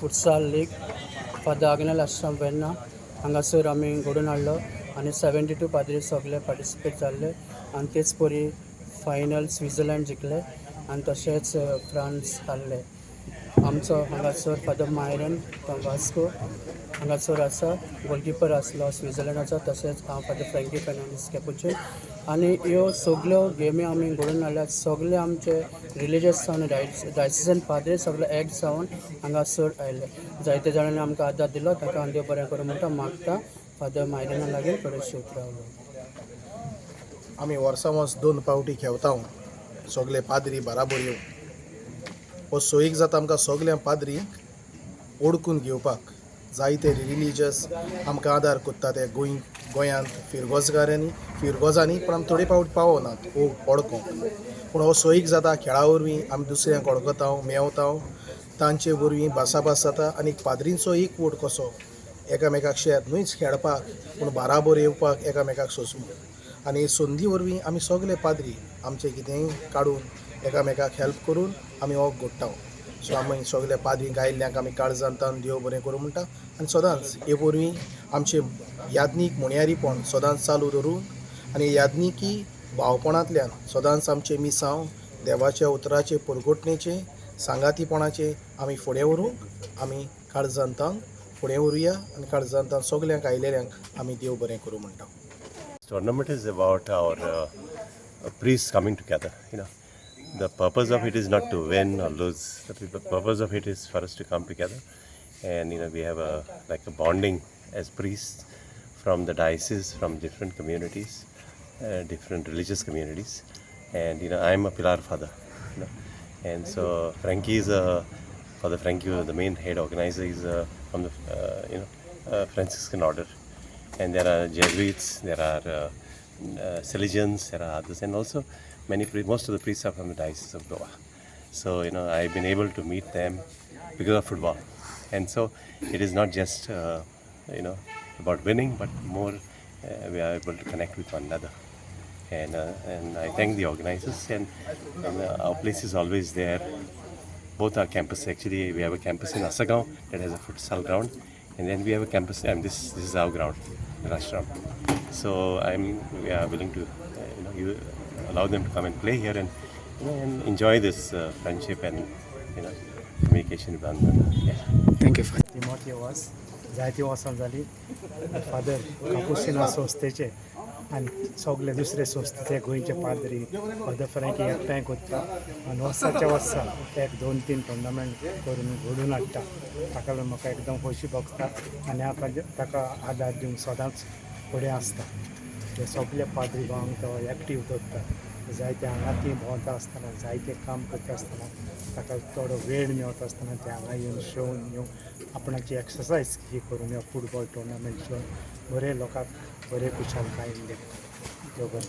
Futsal League Father Agnel Ashram, Verna. हांगासर आमी घडोवन हाडलो आनी 72 पाद्री सगळे पार्टिसिपेट जाल्ले आनी तेच परी फायनल स्वित्झर्लंड जिखले आनी तशेंच फ्रांस हारले. आमचो हांगासर फादर मायरन फ्रॉम वास्को हांगासर आसा, गोलकिपर आसलो स्वित्झर्लंडाचो. तशेंच हांव फादर फ्रँकी फेर्नांडीस, कॅपुचीन. आनी ह्यो सगल्यो गेमी आमी घडोवन हाडल्यात. सगळे आमचे रिलिजियस जावन डायसिसन पाद्री सगळे एक जावन हांगासर आयले. जायते जाणांनी आमकां आदार दिलो, ताका हांव देव बरें करूं म्हणटा. मागता फादर मायरना लागीं थोडेशे उतरां उलोवंक. आमी वर्सा वर्स दोन पावटी खेळता, सगळे पाद्री बराबर येवन. हो सोयीक जाता आमकां सगळ्या पाद्रींक ओडकून घेवपाक. जायते रिलिजियस आमकां आदार कोत्ता ते गोंयांत फिरगोजगारांनी, फिरगोजांनी, पूण आमी थोडे फावट पावनात ओडकोंक. पूण हो सोयीक जाता, खेळा वरवीं आमी दुसऱ्यांक वळखता, मेवता, तांचे वरवीं भासाभास जाता आनी पाद्रींचो एकवट कसो एकामेकाक शेत न्हूच खेळपाक पूण बाराबोर येवपाक, एकामेकाक सोंसूंक. आनी संदी वरवीं आमी सगळे पाद्री आमचें कितेंय काडून एकामेकाक हेल्प करून आमी हो घडटा. सो आमी सगळे पाद्रींक आयिल्ल्यांक आमी काळजांतान देव बरें करूं म्हणटा आनी सदांच हे वरवीं आमचें याज्ञीक म्हणयारीपण सदांच चालू दवरून आनी याज्ञिकी भावपणांतल्यान सदांच आमचें मिसांव देवाच्या उतराचे परगटणेचें, सांगातीपणाचें आमी फुडें व्हरूंक आमी काळजांतान फुडें व्हरुया आनी काळजांतान सगल्यांक आयिल्ल्यांक आमी देव बरें करूं म्हणटा. Tournament is about our priests coming together. The purpose of it is not to win or lose. The purpose of it is for us to come together, and we have a like a bonding as priests from the diocese, from different communities, different religious communities, and I'm a Pilar father. And so Frankie is a Father Frankie, the main head organizer, is from the Franciscan order, and there are Jesuits, there are Salesians, there are others, and also most of the priests are from the Diocese of Goa. So I've been able to meet them because of football, and so it is not just about winning, but more we are able to connect with one another. And I thank the organizers, and our place is always there. Both our campus, actually, we have a campus in Assagao that has a futsal ground, and then we have a campus, and this is our ground, the restaurant. So I'm we are willing to you allow them to come and play here and and enjoy this friendship and communication with one another. Yeah. Thank you. Timothy वास. जायतीं वर्सां जालीं father कापुसिना संस्थेचे आनी सगळे दुसरे संस्थेचे गोंयचे पाद्री फादर फ्रँकी एकठांय कोत्ता आनी वर्साच्या वर्सा एक दोन तीन टुर्नामेंट करून घडोवन हाडटा. ताका लागून म्हाका एकदम खोशी भोगता आनी हांव ताका आदार दिवंक सदांच फुडें आसता. ते सगळे पाद्री भावांक तो एक्टीव दवरता. जायते हांगा ती भोंवता आसतना, जायते काम करता आसतना, ताका थोडो वेळ मेवता आसतना ते हांगा येवन शोवन येवन आपणाची एक्सरसायज ही करून यो फुटबॉल टुर्नामेंट शोवन बरे लोकांक बरे खुशालकायेन दिता. देव बरें.